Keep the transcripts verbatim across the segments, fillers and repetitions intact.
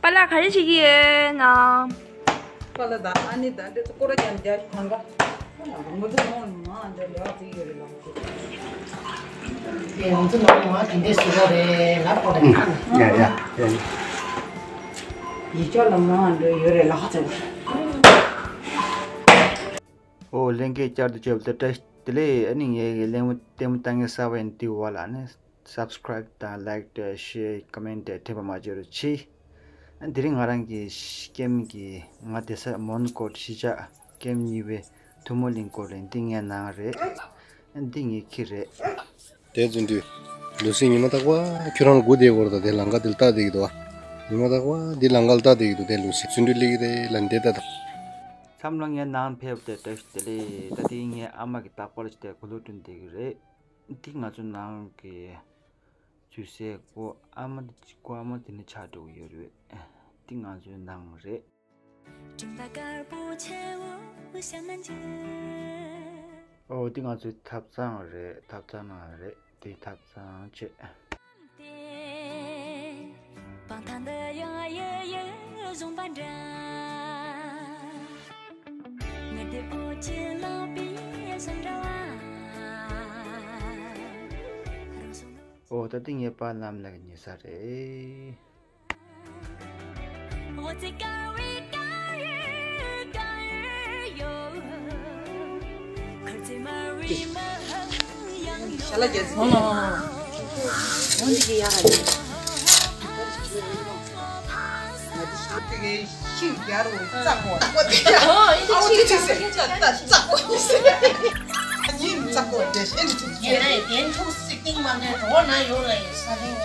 པཱ་ལགས་ག་རེ་བྱེད་ཀྱི་ཡོད་ན། པཱ་ལགས་དང་ཨ་ནེ་དང་འདྲ་སྐོར་ར་རྒྱག་རྒྱག་གང་ག་ངོ་ཚ་མོ་མ་འདྲ་ལ་ཟིག་ཡོད་རེད་ལ། ཡང་ཚོ་ལ་མ་དེ་འདྲས་ཟེར་བ་རེད་ལབ་པ་རེད། ཡ་ཡ་ཡ། ཡི་ཅོ་ལ་མ་འདྲ་ཡོད་རེད་ལ་ཧ་ཚ། ཨོ་ལྷན་རྒྱས་བསྐྱར་དུ་བཅར་བ་དེ་བཀྲ་ཤིས་བདེ་ལེགས། ཨ་ནི་ངའི་གི་གླེང་མོ་ལྟད་མོ་ལྟ་མཁན་གསར་པ་ཡིན་དུས་བ་ལ་ནི་subscribe་དང་like་དང་share་comment་དེ་འཐེན་པ་མ་བརྗེད་རོགས་གྱིས། ཨ་དེ་རིང་ང་རང་གི་ཀེམ་གི་ང་བསྡད་ས་མོན་གྷོ་གཞིས་ཆགས་ཀེམ་གཉིས་པའི་ཐུ་མོ་གླིང་སྐོར་རེད། འདི་ངའི་ནང་རེད། ཨ་འདི་ངའི་ཁྱི་རེད། དེ་བརྩོན་འགྲུས། ལུ་སི་ཉི་མ་རྟག་པ་ཁྱོད་རང་ལ་སྒུག་བསྡད་ཡོད་རེད། ད་དེ་ལམ་ཁ་དེ་ལ་ལྟ་བསྡད་ཀྱི་འདུག་ཨ། ཉི་མ་རྟག་པ་འདི་ལམ་ཁ་ལ་ལྟ་བསྡད་ཀྱི་འདུག་དེ་ལུ་སི་བརྩོན་འགྲུས་སླེབས་ཀྱི་རེད་ལབ་འདི་ལྟ་ད། མཚམས་ལ་ངའི་ནང་ཕེབས་ཏེ་བཀྲ་ཤིས་བདེ་ལེགས། ད་དེ་ངའི་ཨ་མ་གི་རྟག་པར་ཅིག་དེ་གོ་ལོག་བསྐྲུན་བསྡད་ཀྱི་རེད། འདི་ང་ཚོ་ནང་གི་ཇུས་སའི་སྒོ་ཨ་མ་འདི་སྒོ་ཨ་མ་འདི་ནས་ཆགས་འགྲོ་གི་ཡོད་རེད། འདི་ང་ཚོའི་ནང་རེད། སྤྲིན་པ་དཀར་པོ་ཆེ་བོ་ཤར་ན་འཇིགས། ཨོ་འདི་ང་ཚོའི་ཐབ་ཚང་རེད། ཐབ་ཚང་ནང་རེད། འདི་ཐབ་ཚང་བྱས། སྤང་ཐང་འདི་ཡང་གཡས་གཡོན་བཟུང་བ་འདྲ། ངེར་དེ་འོད་ཀྱི་ལག་པའི་བཟང་འདྲ་བ། ཨོ་ད་འདི་ངའི་པཱ་ལམ་ལགས་ཉལ་ས་རེད། ཤ་ལ་རྒྱ་ཟིན། ཨོ་འདི་གི་ཡ་ཧ་ལས། ཤིང་རྒྱ་རུ་བཙག་གོ། ཨོ་འདི་ཅི་ཟེར། ད་བཙག་གོ་ཟེར། ཡིན་བཙག་གོ་དེ་ཤེས་འདི་ཅི་ཟེར། ཡིན་ཐུག་སི་ཏིང་མ་འདྲེ་རོ་ན་ཡོད་ལ་ཡིན་ས་རིང་བ།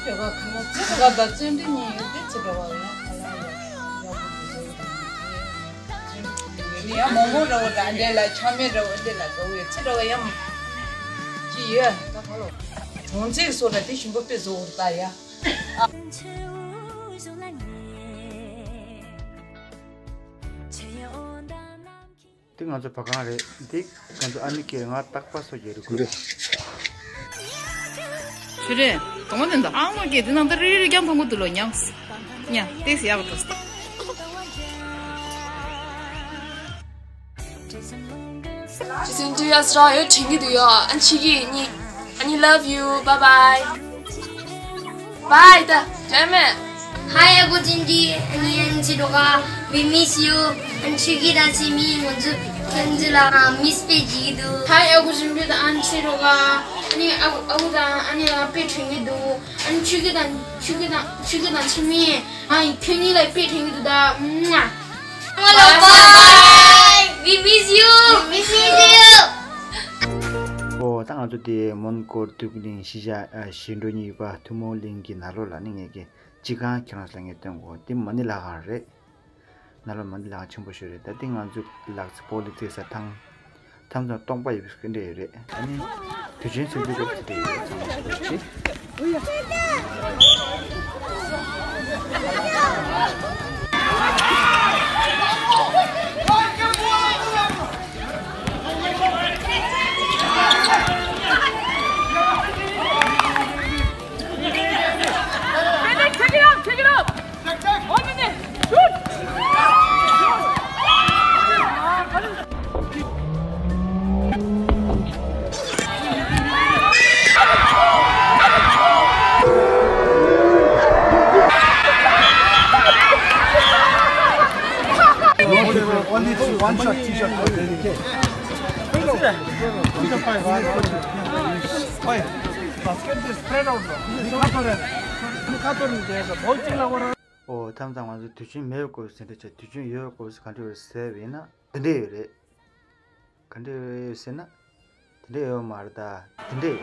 ཅོ་ག་ཁ་ལ་ཅི་ག་ད་བརྩོན་འགྲུས་ཉིན་ཡོད་དེ་ཅི་ག་བ་ཡང་ཁ་ལ་ཡ་ཡ་བུ་དེ་ཡོད་དེ་ཡ་མོ་མོ་ར་བ་ད་འདྲེ་ལ་ཆ་མེད་ར་བ་འདྲེ་ལ་ག་བའི་ཅི་ར་བ་ཡ་མོ་ཅི་ཡོད་ད་ཁ་ལོ་གྲོང་ཚེ་སོ་ར་དེ་ཞིམ་པོ་དཔེ་བཟོ་བར་ད་ཡ། འདི་ང་ཚོ་བ་གང་རེད། འདི་ང་ཚོ་ཨ་མི་སྐད་ང་རྟག་པར་སོ་རྒྱལ་རུ་ཁུ། ཞུ་རེད། གོང་མ་དེ་འདི་ཨང་མ་སྐད་འདི་ནང་ལྟར་རི་རི་རྐྱང་ཕང་པོ་འདུག་ལོ་ཉགས། ཉ་ཏེས་ཡག་འགྲོ། ཇི་སྲིད་འདུག་ཡ་སྲ་ཡོད་དྲན་གྱི་འདུག་ཡ། ཨན་ཆི་གི་ནི། ཨ་ནི་love you. Bye bye. Bye ད་ཇ་མེད། Hi ཨ་ཁུ་ཅིན་ཅི། ཨ་ནི་ཨན་ཆི་ཌོ་ག We miss you. ཨན་ཆི་གི་ད་སི་མི་ང་ཚོ་ཁྱེད་ཚོ་ལ་miss དཔེ་བྱེད་ཀྱི་འདུག Hi ཨ་ཁུ་ཅིན་ཅི་དང་ཨན་ཆི་ཌོ་ག་ཨ་ནི་ཨ་ཁུ་ཨ་ཁུ་དང་ཨ་ནི་ལ་དཔེ་དྲན་གྱི་འདུག་ཨ་ནི་ཆུ་གི་དང་ཆུ་གི་དང་ཆུ་གི་དང་ཆི་མི་ཨ་ཁྱོད་གཉིས་ལ་དཔེ་དྲན་གྱི་འདུག་ད། Bye. We miss you. We miss you. ཨོ་ད་ང་ཚོ་དེ་མོན་གྷོ་འདི་གླིང་གཞིས་ཆགས་ཞིང་འབྲོག་གཉིས་པ་ཐུ་མོ་གླིང་གི་ནང་ལོགས་ལ་ནི་ངས་ཀྱི་སྤྱི་ཁང་ཁྱེད་རང་ཚོ་ལ་ངས་སྟོན་གོ། དེ་མ་ཎི་ལྷ་ཁང་རེད། ནང་ལོགས་མ་ཎི་ལྷ་ཁང་ཆེན་པོ་ཞིག་རེད། ད་དེ་ང་ཚོ་ལག་རྩེད་སྤོ་ལོ་རྩེད་ས་ཐང་། མཚམས་མཚམས་སྟོང་པ་ཡོད་པའི་སྐད་འདྲ་ཡོད་རེད། ཨ་ནི་དུས་ཆེན་ཚོགས་འདུ་སྐབས་དེ་འདྲ་ཡོད་ཚང་མ་ཞིག་རེད། Take it up, take it up. One minute. Shoot. Only one shot, two shot. Okay. Basket དེ་spread out ལོ། ཁ་ཐོར་རེད། ཁ་ཐོར་ནི་དེ་བོལ་གཅིག་ལ་བར། ཨོ་ཐམས་ཅད་ང་ཚོ་དུས་ཆེན་མེད་དགོས་ཟེར་འདྲ་བྱས། དུས་ཆེན་ཡོད་དགོས་ཟེར་ག་འདྲ་ཡོད་ཟེར་བ་ཡིན་ན་དེ་འདྲ་ཡོད་རེད། ག་འདྲ་ཡོད་ཟེར་ན་དེ་འདྲ་ཡོད་མ་རེད་ད། དེ་འདྲ་ཡོད་རེད།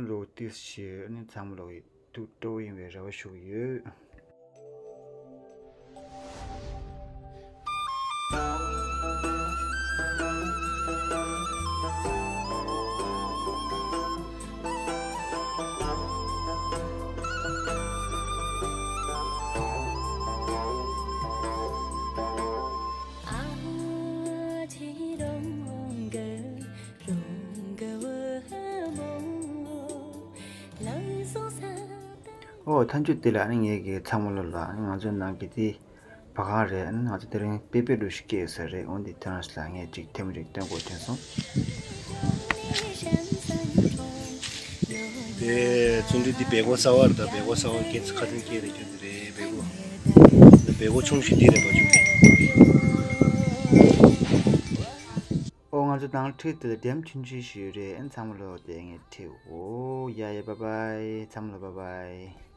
ལོ་ཏིས་ཞེས་ནི་ཚང་མ་ལོ་ཡི་ཐུགས་སྤྲོ་ཡིན་པའི་རེ་བ་ཞུ་གི་ཡོད། ཨོ་ཐམས་ཅད་དེ་ལ་ཨ་ནི་ངས་ཀྱི་ཚང་མ་ལོ་ལ་ཨ་ནི་ང་ཚོའི་ནང་གི་དེ་བ་གང་རེད། ཨ་ནི་ང་ཚོ་དེ་རིང་པེ་པེ་འགྲོ་ཞིག་སྐྱེས་ས་རེད། འོན་ཏེ་དེ་རང་ཞིག་ལ་ངས་ཅིག་ཐེངས་མ་ཅིག་སྟོན་དགོས་དྲན་སོང་། དེ་བརྩོན་འགྲུས་འདི་བལ་སྒོ་གསར་བ་རེད། ད་བལ་སྒོ་གསར་བ་སྐྱེས་ཚེ་ཁ་སང་སྐྱེས་རེད། ཁྱོད་དེ་རེད་བལ་སྒོ། བལ་སྒོ་ཆུང་ཞིག་འདི་རེད་པ་ཆུང་ཞིག་ཨོ་ང་ཚོ་དང་ཁྲིད་དེ་ལ་འགྲེམས་ཆུང་ཆུང་ཞིག་ཡོད་རེད། ཨན་ཚང་མ་ལོ་དེ་ངས་ཁྲིད་འོ་ཡ་ཡ་བ་བའི་ཚང་མ་ལོ་བ་བའི།